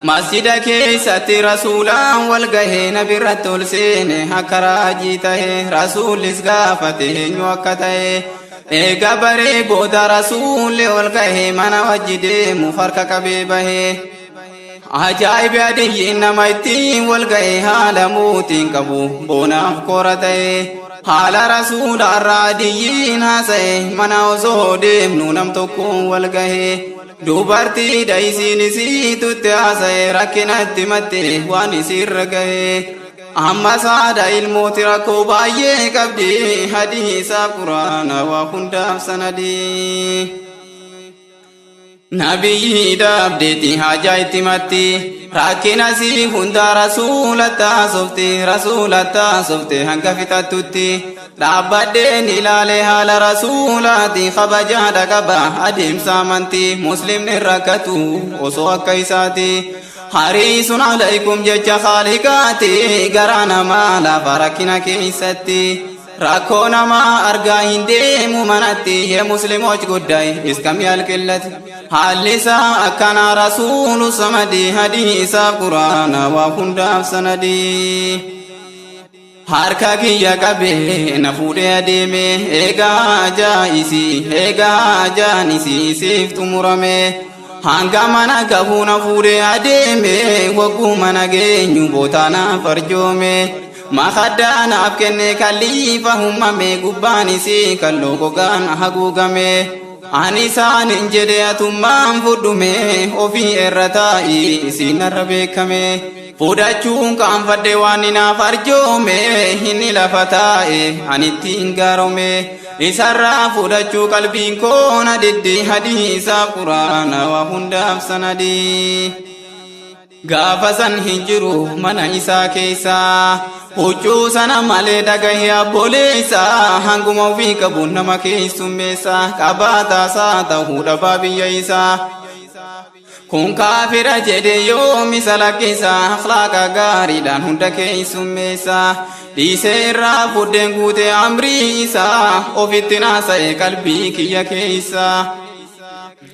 Masjida keessatti rasuulaan wal gahee, nabirratti ol seene akka raajii tahe. Rasuulis gaafate eenyu akka ta'e. Eega baree booda rasuulli ol gahee, mana wajji deemu harka qabee bahee. Ajaa'ibi adiyyiin nama ittiin wal gahee, haala mootiin qabu boonaaf koora ta'e. Haala rasuulaarraa adiyyiin haasa'e, mana osoo deemnu nam tokkoon wal gahee. Dubartii isiin isiitutti haasa'e, rakkinatti matte waan isiirra gahee. Amma saada ilmooti rakkoo baay'ee qabdi, hadiisa quraana waa hundaaf sanadii. Nabiyyi dabdeeti hajaa itti matti, rakkina sii hunda rasuulatti haasofti, rasuulatti haasofte hanga fixattutti. Dhaabbadheen ilaale haala rasuulaati, kabajaadha qaba adeemsa amantii, muslimni rakkatu osoo akka isaati. Hariisun alaykum jecha khaaliqaati, garaa namaa lafa rakkina keessatti. Rakkoo namaa argaa hin deemu manatti, የሙስሊሞች ጉዳይ እስከሚያልቅለት። Haalli isaa akkana, rasuulu samadii, hadiisa quraana waa hundaaf sanadii. Harka kiyya qabee na fuudhee adeeme, eegaa jaa'isii eegaa jaanisii siif xumurame. Hanga mana gahuu na fuudhee adeeme, wagguu mana geenyu bootaa naaf arjoome. Makaddaa naaf kenne kalliifa uumame, gubbaan isii kalloo gogaan haguugame. Ani isaan hin jedhe, atummaan fudhume, ofii irra taa'ii isiin irra beekame. Fudhachuun qaanfadhe waan naaf arjoome, inni lafa taa'e ani ittiin gaarome. Isarraa fudhachuu qalbiin koo na diddi, hadiisa quraana waa hundaaf sanadii. Gaafa san hin jiru mana isaa keessa huccuu sana malee, dhagahe abboleessa, hanguma ofii qabu nama keessummeessa, qabaataasaa ta'uu dhabaa biyya isaa. Kun kaafira jedhe yoom isa lakkisa, akhlaaqa gaariidhaan hunda keessummeessa. Dhiisee irraa fuddeen guute amrii isaa, ofitti naasa'e qalbii kiyya keessa.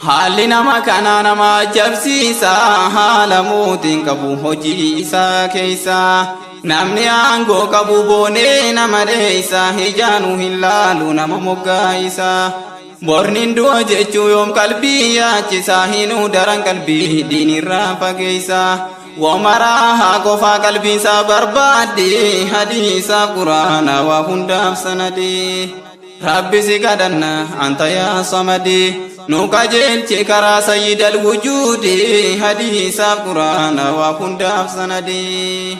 Haalli nama kanaa nama ajabsiisa, haala mootiin qabu hojii isaa keessa. Namni aangoo qabu boonee nama dheeysa, ijaanuu hin laalu nama moggaa isaa. Bornin du'a jechuu yoom qalbii yaachisa, hinuu daran qalbii diinirraa fageessa. Wamaraa haa qofaa qalbiisaa barbaadde, hadiisa quraana waa hundaaf sanadii. Rabbi si kadhanna anta yaa samadii, nu qajeelchi karaa sayyidal wujuudi, hadiisa quraana waa hundaaf sanadii.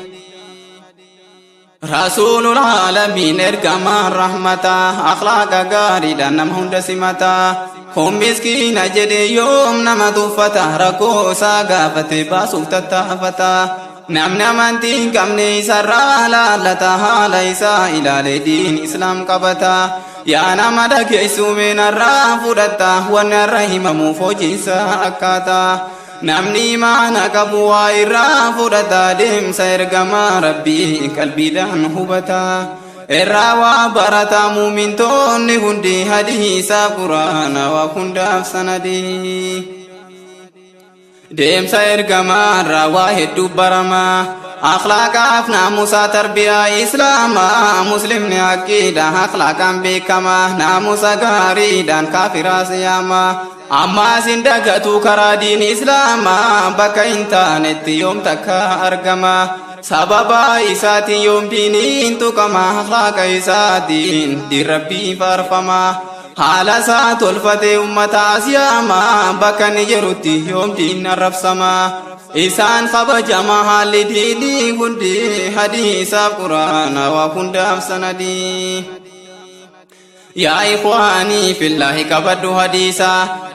Rasuulul aalamiin ergamaan rahmataa, akhlaaqa gaariidhaan nama hunda simataa. Kun miskiina jedhe yoom nama tuffata, rakkoo isaa gaafate baasuuf tattaafata. Namni amantii hin qabne isarraa laallata, haala isaa ilaalee diin islaam qabata. Yaa nama dhageessu meenarraa fudhatta, wanni irra himamuuf hojiinsa akkaataa. Namni imaana qabu waa irraa fudhata, deemsa ergamaa rabbii qalbiidhaan hubata. Irraa waa barata muumintoonni hundi, hadiisa quraana waa hundaaf sanadii. Deemsa ergamaarraa waa hedduu baramaa. Akhlaaqaaf naamusa tarbiyaa islaamaa, muslimni aqiida akhlaaqaan beekamaa, naamusa gaariidhaan kaafiraas yaamaa. Ammaas hin dagatu karaa diin islaamaa, bakka hin taanetti yoom takka argama. Sababa isaatiin yoom diiniin tuqama, akhlaaqa isaatiin diin rabbii faarfama. Haala isaa tolfatee ummataas yaama, bakka inni jirutti yoom diin arrabsama. Isaan kabajama haalli diinii hundi, hadiisa quraana waa hundaaf sanadii. Yaa ikhwaanii fillaahi, qabadhu hadiisa,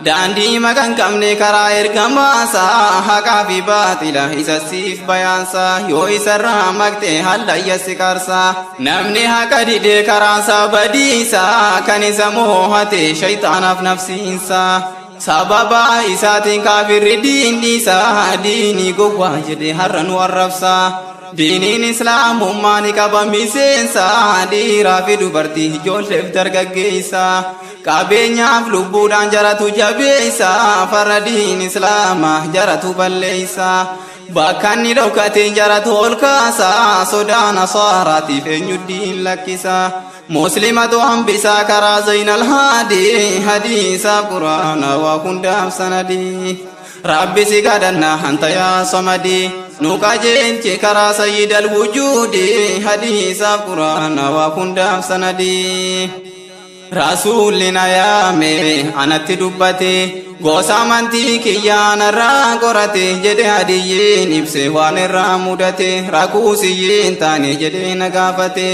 daandii maqan qabne karaa ergamaasa, haqaa fi baaxila isa siif bayaansa, yoo isarraa maqte hallayya si qarsa. Namni haqa didee karaansa badiisa, kan isa moohate shayxaanaaf nafsiinsa. Sababa isaatiin kaafirri diin dhiisa, diinii gowwaa jedhe har'a nu arrabsa. Diiniin islaamummaa ni qaba miseensa, dhiiraa fi dubartii, ijoolleef dargaggeessa. Qabeenyaaf lubbuudhaan jaratu jabeessa, farra diin islaamaa jaratu balleessa. Bakka inni dhokate jaratu ol kaasa sodaa nasaaraatiif eenyuddiin lakkisa. Muslimatu hambisaa karaa Zainal Haadi hadiisa Quraana waa hundaaf sanadii. Rabbi si kadhanna anta yaa samadii nu qajeelche karaa sayyidal wujuudi hadiisa Quraana waa hundaaf sanadii. Rasuulli na yaame anatti dubbate gosa amantii kiyyaa narraa qorate jedhe hadiyyiin ibse waan irraa mudate rakuusiyyiin taane jedhe na gaafate.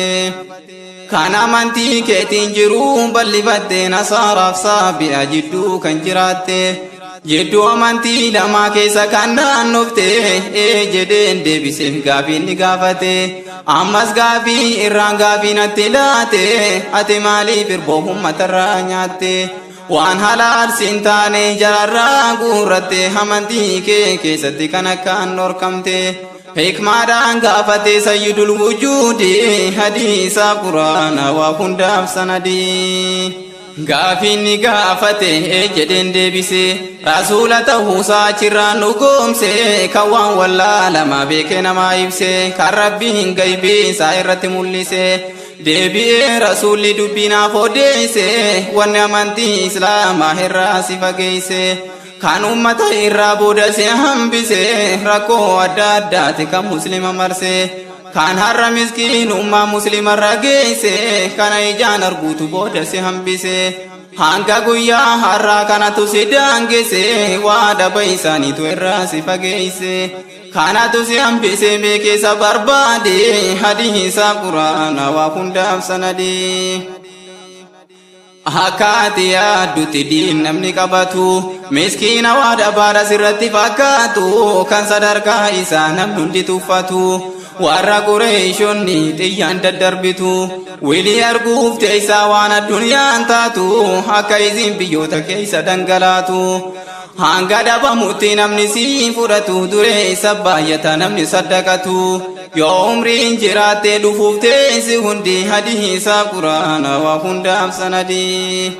Kan amantii keetiin jiruu bal'ifatte nasaaraaf saabi'a jidduu kan jiraatte. Jidduu amantii lamaa keessa kan naannofte ee jedheen deebiseef gaafii ni gaafate. Ammas gaafii irraan gaafii natti laate ati maaliif irboo uummatarraa nyaatte? Waan halaal siin taane jalarraa guurratte amantii kee keessatti kan akkaan dhorkamte. Hikmaadhaan gaafate sayyidul wujuudi hadiisa Quraana waa hundaaf sanadii. Gaafiin ni gaafate ee jedheen deebise rasuula ta'uusaa achirraan nu goomse kan waan wallaalama beekee namaa ibse kan rabbiin gaybii isaa irratti mul'ise. Deebi'ee rasuulli dubbii naaf odeesse wanni amantii islaamaa irraa si fageesse. Kan uummata irraa booda si hambise rakkoo adda addaati kan muslima marse. Kan har'a miskiinummaa muslimarra geesse kana ijaan arguutu booda si hambise. Hanga guyyaa har'aa kanatu si daangesse waa daba isaaniitu irraa si fageesse. Kanatu si hambise mee keessa barbaade hadiisa Quraana waa hundaaf sanadii. Akka ati yaaddutti diin namni qabatu miskiina waa dhabaadha sirratti fakkaatu kan sadarkaa isaa namni hundi tuffatu. Warra Qureeshonni xiyyaan daddarbitu wilii arguuf teessaa waan addunyaan taatu akka isin biyyoota keessa dhangalaatu. Hanga dhabamutti namni si fudhatu dureessa baay'ata namni saddaqatu. Yoo umriin jiraatte dhufuuf teessi hundi hadiisa Quraana waa hundaaf sanadii.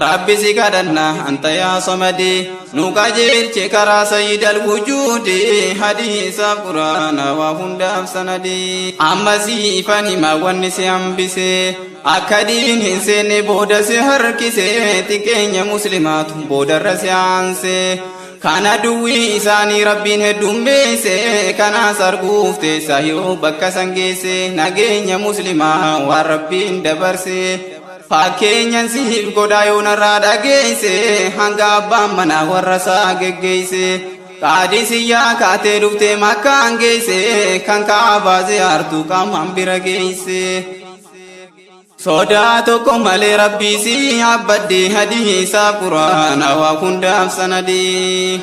Rabbi si kadhanna anta yaa samadii nu qajeelche karaa sayyidal wujuudi hadiisa Quraana waa hundaaf sanadii. Amma siifan hima wanni si hambise akka diin hin seenne booda si harkise xiqqeenya muslimaatu boodarra si aanse. Kana duwwii isaanii rabbiin heddummeesse kanaas arguuf teessa yoo bakka san geesse nageenya muslimaa waan rabbiin dabarse. Fakkeenyan siif godhaa yoo narraa dhageesse hanga abbaan manaa warra isaa geggeesse. Qaadisiyyaa kaatee dhuftee makkaan geesse kan kaabaa ziyaartu qaamaan bira geesse. Sodaa tokko malee rabbii si abbadde hadiisa Quraana waa hundaaf sanadii.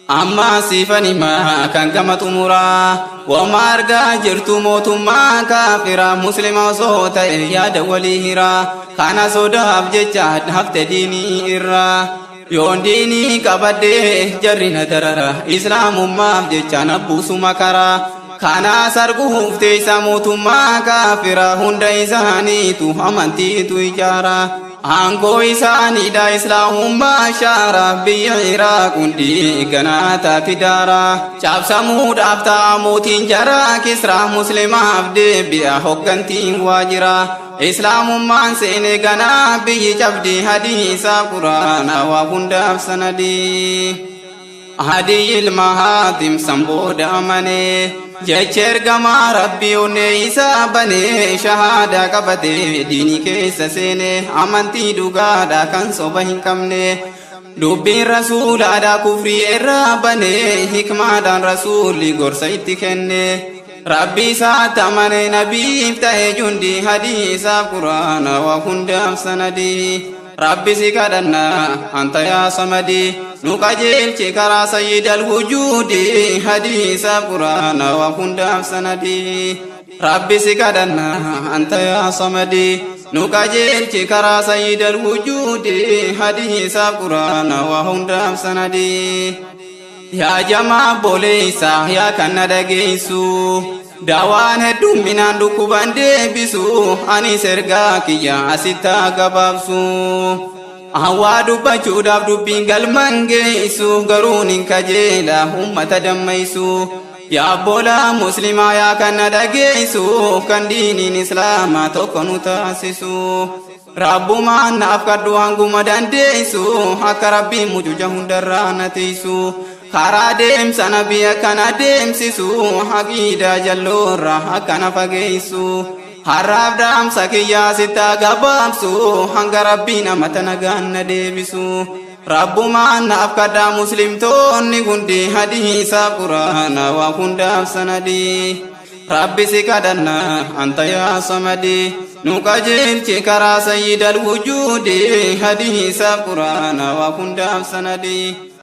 Amma siifan himaa kan gama xumuraa wama argaa jirtu mootummaa kaafiraa muslima osoo ta'e yaada walii hiraa kana sodaaf jecha hafte diinii irraa. Yoon diinii qabadde jarri na darara islaamummaaf jecha na buusu makaraa. Kanaas arguuf teessa mootummaa kaafiraa hunda isaaniitu amantiitu ijaara. Aangoo isaaniidha islaamummaa shaara biyya Iraaq hundi ganaa taati daara. Cabsamuudhaaf ta'a mootiin jaraa Kisraa muslimaaf deebi'a hoggantiin waajjira. Islaamummaan seene ganaa biyyi cabdi hadiisa Quraana waa hundaaf sanadii. Hadii ilma Haatim san booda amanee jecha ergamaa rabbii onnee isaa banee shahaadaa qabatee diinii keessa seene amantii dhugaadha kan soba hin qabne. Dubbiin rasuulaadha kufrii irraa banee hikmaadhaan rasuulli gorsa itti kenne. Rabbi isaatti amane nabiif ta'e jundi hadiisa Quraana waa hundaaf sanadii. Rabbi si kadhanna anta yaa samadii nu qajeelche karaa sayyidal wujuudi hadiisa Quraana waa hundaaf sanadii. Rabbi si kadhanna anta yaa samadii nu qajeelche karaa sayyidal wujuudi hadiisa Quraana waa hundaaf sanadii. Yaa jamaa boleessa yaa kan na dhageessu Dawaan hedduminaan dhukkuban deebisu anis ergaa kiyya asitti gabaabsu. Hawaa dubbachuudhaaf dubbiin galman geessu, garuun hin kajeela ummata dammaysu. Yaa obbolaa muslimaa, yaa kan na dhageessu, kan diiniin islaamaa tokko nu taasisu. Rabbumaan naaf kadhu hanguma dandeessu, akka rabbiin mucuca hundarraa na tiisu. Karaa deemsa nabii akkana deemsisu, haqiidaa jalloorraa akkana fageessu. Har'aaf dhaamsa kiyyaa sittaa gabaabsu, hanga rabbiin amata nagaan na deebisu. Rabbumaan naaf kadhaa muslimtoonni hundi, hadiisa quraana waa hundaaf sanadii. Rabbi si kadhanna anta yaa samadi, nu qajeelchi karaa sayyidal wujuudi, hadiisa quraana waa hundaaf sanadii.